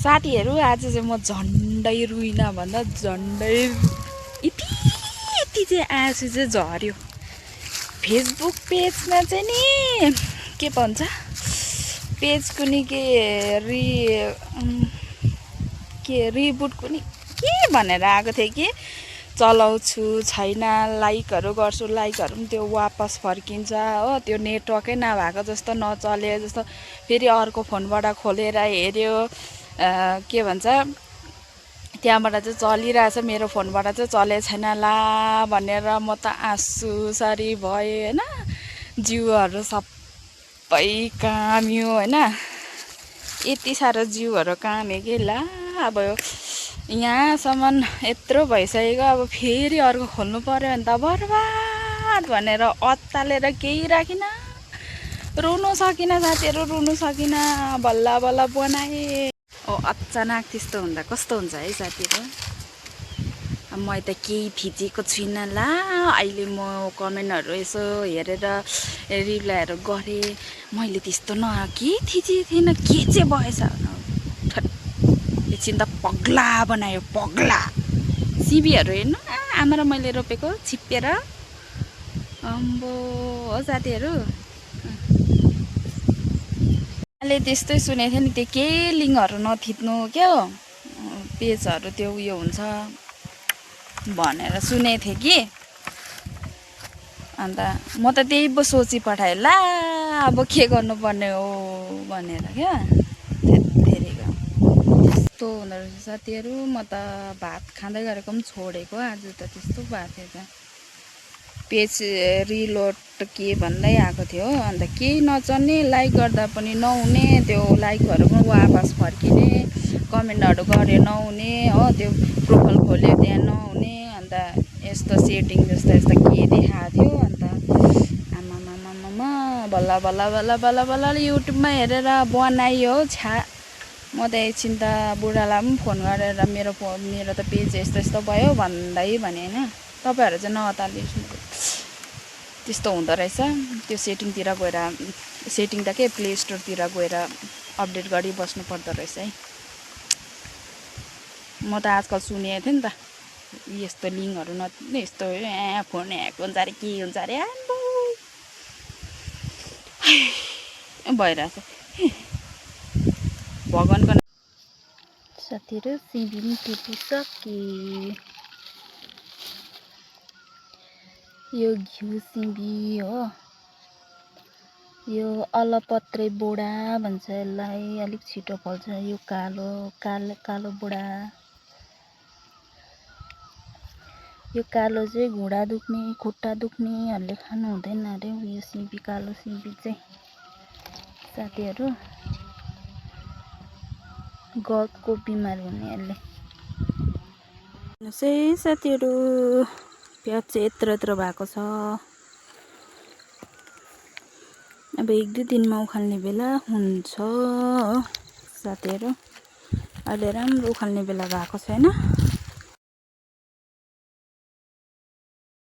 साथीहरू आज चाहिँ म झन्डै रुइन भन्दा झन्डै यति चाहिँ आँसु चाहिँ झर्यो। फेसबुक पेजमा चाहिँ नि के भन्छ पेजको नि के रिबुटको नि के भनेर आएको थियो कि चलाउँछु छैन, लाइकहरू गर्छु, लाइकहरू पनि त्यो वापस फर्किन्छ हो, त्यो नेटवर्कै नभएको जस्तो नचले जस्तो। फेरि अर्को फोनबाट खोलेर हेऱ्यो के भन्छ त्यहाँबाट चाहिँ चलिरहेछ, मेरो फोनबाट चाहिँ चले छैन ला भनेर म त आँसुसरी भएँ होइन। जिउहरू सबै काम्यो होइन, यति साह्रो जिउहरू काम्यो कि ला अब यहाँसम्म यत्रो भइसकेको, अब फेरि अर्को खोल्नु पर्यो भने त बर्बाद भनेर अत्तालेर केही राखिन, रुनु सकिनँ साथीहरू, रुनु सकिनँ, बल्ल बल्ल बनाएँ। अचानक त्यस्तो हुँदा कस्तो हुन्छ है साथीहरू। अब म त केही थिचेको छुइनँ ला, अहिले म कमेन्टहरू यसो हेरेर रिप्लाईहरू गरेँ, मैले त्यस्तो के थिचेको थिएन, के चाहिँ भएछ एकछिन त पग्ला बनायो पग्ला। सिमीहरू हेर्नु आमा र मैले रोपेको छिप्पेर अम्बो हो साथीहरू। अहिले त्यस्तै सुनेको थियो नि, त्यो के लिङ्कहरू नथिच्नु क्या हो, पेजहरू त्यो उयो हुन्छ भनेर सुनेको थिएँ कि। अन्त म त त्यही पो सोची पठाएँ ला अब के गर्नुपर्ने हो भनेर क्या। त्यस्तो हुँदो रहेछ साथीहरू। म त भात खाँदै गरेको पनि छोडेको, आज त त्यस्तो भएको थियो त। पेज रिलोड के भन्दै आएको थियो, अन्त केही नचल्ने, लाइक गर्दा पनि नहुने, त्यो लाइकहरू पनि वापस फर्किने, कमेन्टहरू गऱ्यो नहुने हो, त्यो प्रोफाइल खोल्यो त्यहाँ नहुने, अन्त यस्तो सेटिङ जस्तो यस्तो के देखाएको थियो। अन्त आमामामामा बल्ल बल्ल बल्ल बल्ल बल्ल युट्युबमा हेरेर बनाइयो छ्या। म त एकछिन त बुढालाई पनि फोन गरेर मेरो त पेज यस्तो यस्तो भयो भन्दै भने होइन। तपाईँहरू चाहिँ नअत्तालिनु, त्यस्तो हुँदो रहेछ। त्यो सेटिङतिर गएर, सेटिङ त के प्ले स्टोरतिर गएर अपडेट गरिबस्नु पर्दो रहेछ है। म त आजकल सुनेको थिएँ नि त यस्तो लिङ्कहरू नथिच्ने, यस्तो फोन ह्याक हुन्छ अरे के हुन्छ अरे आम्बो भइरहेछ भगवान्को साथीहरू। सिमी पनि टिपिसके, यो घिउ सिमी हो, यो अलपत्रे बोडा भन्छ यसलाई, अलिक छिटो फल्छ। यो कालो बोडा, यो कालो चाहिँ घुँडा दुख्ने खुट्टा दुख्नेहरूले खानु हुँदैन अरे यो सिमी, कालो सिमी चाहिँ साथीहरू गको बिमार हुनेहरूले। साथीहरू प्याज चाहिँ यत्रो भएको छ, अब 1-2 दिनमा उखाल्ने बेला हुन्छ साथीहरू। अहिले राम्रो उखाल्ने बेला भएको छैन।